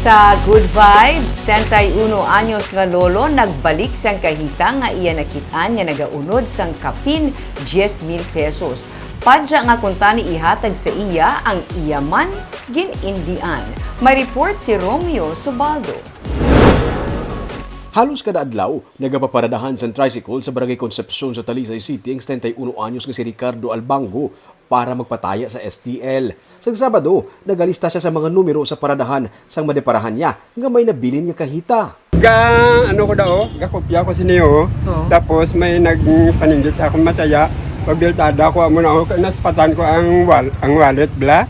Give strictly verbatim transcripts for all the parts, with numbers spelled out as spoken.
Sa Good Vibes, treinta y uno anyos nga lolo nagbalik sang kahita nga iya nakit-an nga nagaunod sang kapin diez mil pesos. Padya nga kuntani ihatag sa iya ang iya man gin-indian. May report si Romeo Subaldo. Halos kada adlaw, nagapaparadahan sang tricycle sa Barangay Concepcion sa Talisay City ang setenta y uno anyos nga si Ricardo Albango para magpataya sa S T L. Sa Sabado, nagalista siya sa mga numero sa paradahan sang madeparahan niya nga may nabilin nga kahita. Ga, ano ko daw, gakopya ko sini, oh. Tapos may nagpaninggit sa akong mataya. Pagbiltada ko, amo na, oh, naspatan ko ang, wal, ang wallet, bla.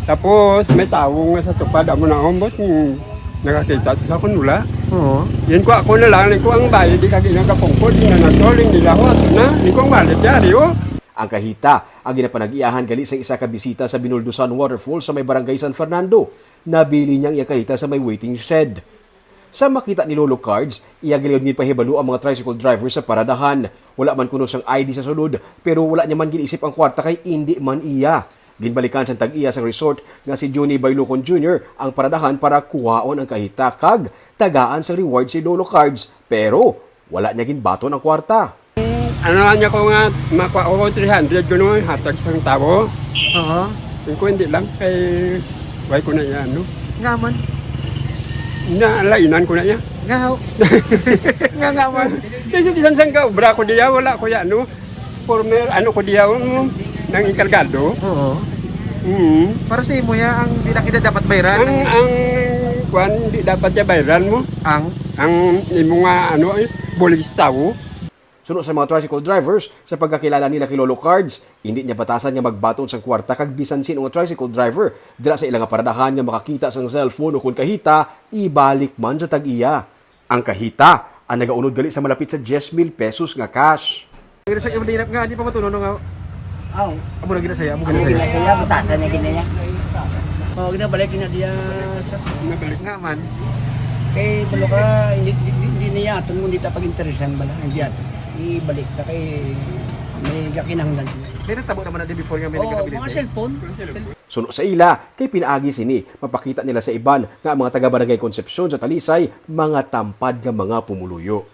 Tapos may tawong nga sa tupad, amo na, oh, but, hmm, nakakita to sa akong wala. Oo. Yan ko, ako na lang, ko ang bayad, di kagi nagkapungkod, di na nagtol, di laho, ato na, di ko ang wallet, yari, oh. Ang kahita ang ginapanag-iyahan gali sa isa ka bisita sa Binuldusan Waterfall sa may Barangay San Fernando. Nabili niya ang iya kahita sa may waiting shed. Sa makita ni Lolo Cards, iya gid ginpahibalo ang mga tricycle driver sa paradahan. Wala man kuno siyang I D sa sulod, pero wala niya man gin-isip ang kwarta kay indi man iya. Ginbalikan sang tag-iya sang resort nga si Johnny Baylocon Junior ang paradahan para kuhaon ang kahita kag tagaan sang reward si Lolo Cards, pero wala niya ginbaton ang kwarta. Ano niya ko nga, makuha ko three hundred ko naman, hatag sang tawo. Oo. Yung ko hindi lang, kay, why ko na yan, no? Nga man. Nalainan ko na yan. Nga. Nga nga man. Kasi bisan sang kaobra ko diya, wala ko yan, no? Former, ano ko diya, um, nang enkargado. Oo. Mm. Para sa imo ya, ang di na kita dapat bayran. Ang, ang, kwan, di dapat niya bayran mo. Ang? Ang imo nga, ano, ay, buligis tawo. Suno sa mga tricycle drivers, sa pagkakilala nila kay Lolo Cards, hindi niya batasan nga magbaton sang kwarta kag bisan sino nga tricycle driver dira sa ila nga paradahan nga makakita sang cellphone ukon kahita, ibalik man sa tag-iya. Ang kahita, ang nagaunod gali sa malapit sa diez mil pesos nga cash. Gina sa imo dinap nga, di pa matuno nga. Aw, Amo na gina saya, amo ang gina saya. ginasaya, batasan na ginaya. Oh, ginabalik na diya. Nga man. Kay tulo ka, hindi, hindi, hindi niya aton kung di ta pag-interesan bala. Hindi at ibalik ta kay may kakinahanglan. May nagtabo naman na din before nga may Oh, nagkakabilin. mga cellphone. Suno sa ila, kay pinaagi sini, mapakita nila sa iban nga ang mga taga Barangay Concepcion sa Talisay, mga tampad nga mga pumuluyo.